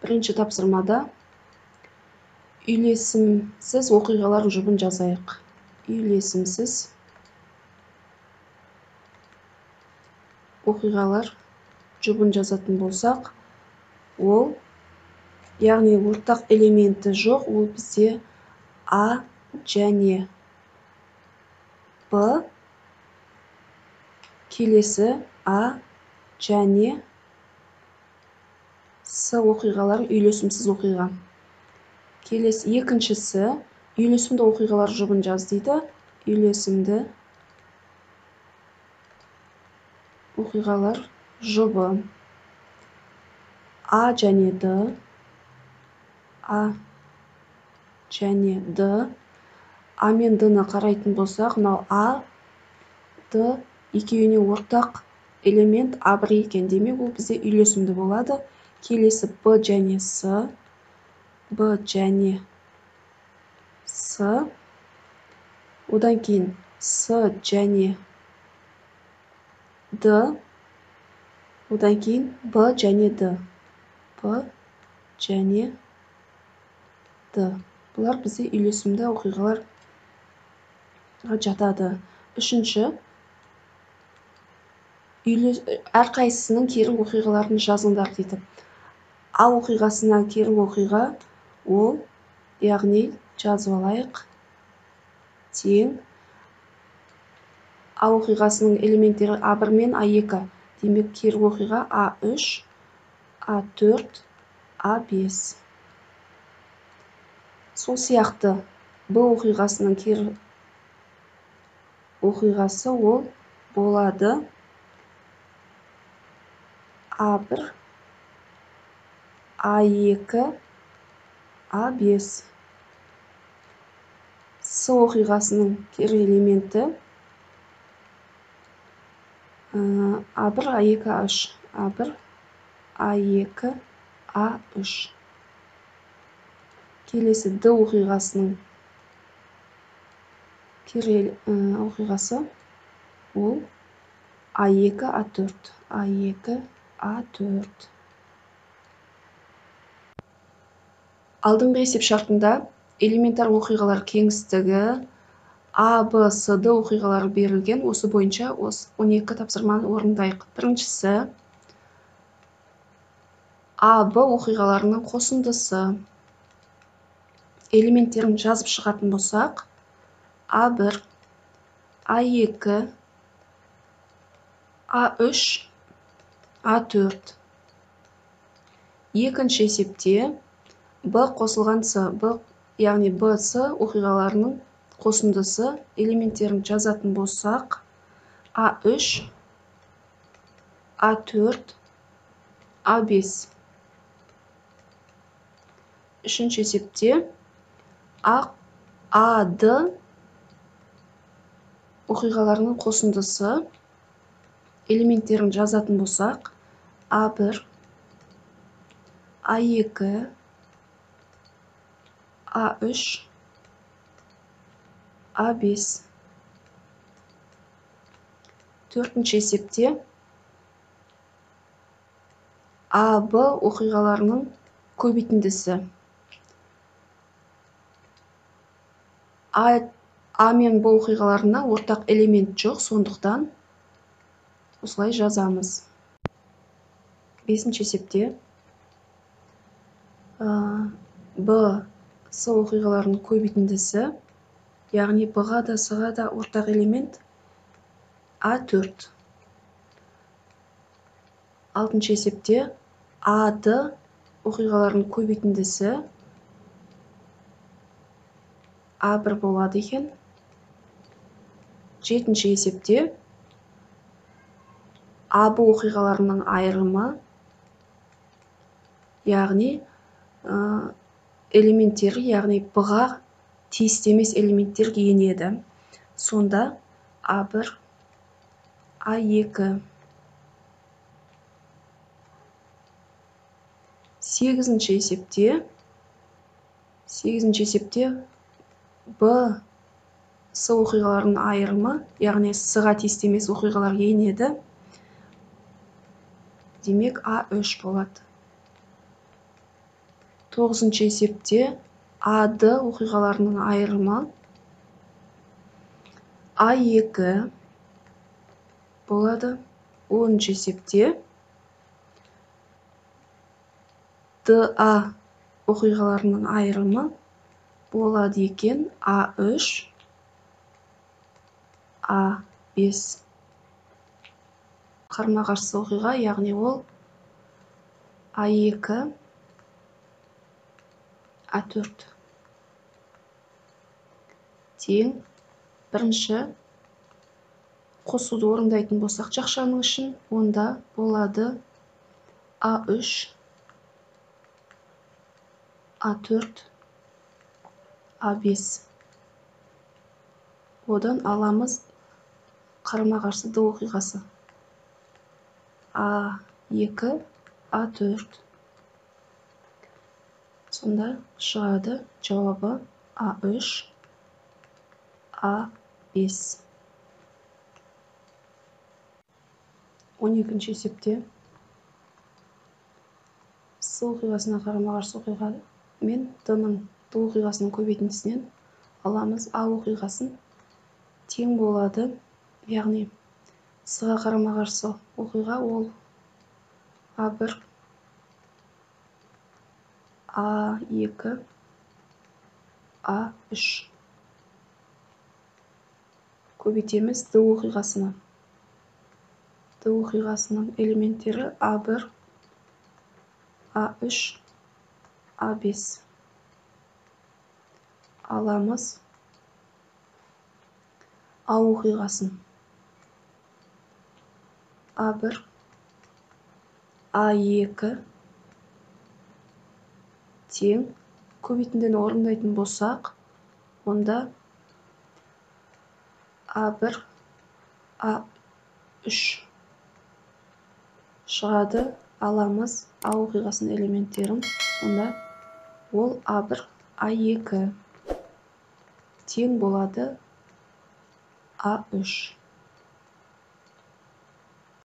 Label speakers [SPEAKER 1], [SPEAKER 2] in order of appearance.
[SPEAKER 1] Бірінші тапсырмада үйлесімсіз оқиғалар жұбын жазайық. Үйлесімсіз оқиғалар жұбын жазатын болсақ, ол, яғни ортақ элементі жоқ, ол бізде А және Б, келесі А және С оқиғалары үйлесімсіз оқиға. Келесі екіншісі үйлесімді оқиғалар жұбын жаз дейді. Үйлесімді оқиғалар жұбы А және Д, А және Д. А мен Д-ны қарайтын болсақ, мынау А, Д екеуіне ортақ элемент А1 екен. Демек, ол бізде үйлесімді болады. Келесі Б және С, Б және С, одан кейін С және Д, одан кейін Б және Д, Б және Д. Бұлар бізде үйлесімді оқиғаларға жатады. Үшінші, әрқайсысының кері оқиғаларын жазыңдар дейді. А оқиғасына кері оқиға, ол, яғни жазып алайық, тең А оқиғасының элементтері А1 мен А2. Демек, кері оқиға А3, А4, А5. Сол сияқты Б оқиғасының кері оқиғасы ол болады А1, А2, А5. С оқиғасының кері элементі А1, А2, А3, А1, А2, А3. Келесі Д оқиғасының кері оқиғасы ол А2, А4, А2, А4. Алдыңғы есеп шартында элементар оқиғалар кеңістігі А, Б, С, Д оқиғалары берілген. Осы бойынша осы 12 тапсырманы орындайық. Біріншісі А, Б оқиғаларының қосындысы. Элементтерін жазып шығатын болсақ, А1, А2, А3, А4. Екінші есепте Б қосылған С, Б, яғни Б, С оқиғаларының қосындысы элементтерін жазатын болсақ, А3, А4, А5. Үшінші есепте А, А, Д оқиғаларының қосындысы элементтерін жазатын болсақ, А1, А2, А3, А5. Төртінші есепте А, Б оқиғаларының көбейтіндісі. А мен Б оқиғаларына ортақ элемент жоқ, сондықтан осылай жазамыз. Бесінші есепте Б, С оқиғаларының көбейтіндісі, яғни Б-ға да С-ға да ортақ элемент А4. Алтыншы есепте А, Д оқиғаларының көбейтіндісі А1 болады екен. Жетінші есепте А, Б оқиғаларының айырымы, яғни элементтері, яғни Б-ға тиісті емес элементтер енеді. Сонда А1, А2. Сегізінші есепте Б, С оқиғаларының айырымы, яғни С-ға тиісті емес оқиғалар енеді. Демек, А3 болады. 9-шы есепте АД оқиғаларының айырымы А2 болады. 10-шы есепте ДА оқиғаларының айырымы болады екен А3, А5. Қарама-қарсы оқиға, яғни ол А2, А4 тең. Бірінші қосуды орындайтын болсақ жақшаның ішін, онда болады А3, А4, А5. Одан аламыз қарама-қарсы Д оқиғасы А2, А4. Сонда шығады жауабы А3, А5. 12-ші есепте С оқиғасына қарама-қарсы оқиға мен Д-ның Д оқиғасының көбейтіндісінен аламыз А оқиғасын тең болады. Яғни С-ға қарама-қарсы оқиға ол А1, А2, А3. Көбейтеміз Д оқиғасына. Д оқиғасының элементтері А1, А3, А5. Аламыз А оқиғасын. А1, А2 тең. Көбейтіндіні орындайтын болсақ, онда А1, А3 шығады. Аламыз А оқиғасының элементтерін. Сонда ол А1, А2 тең болады А3.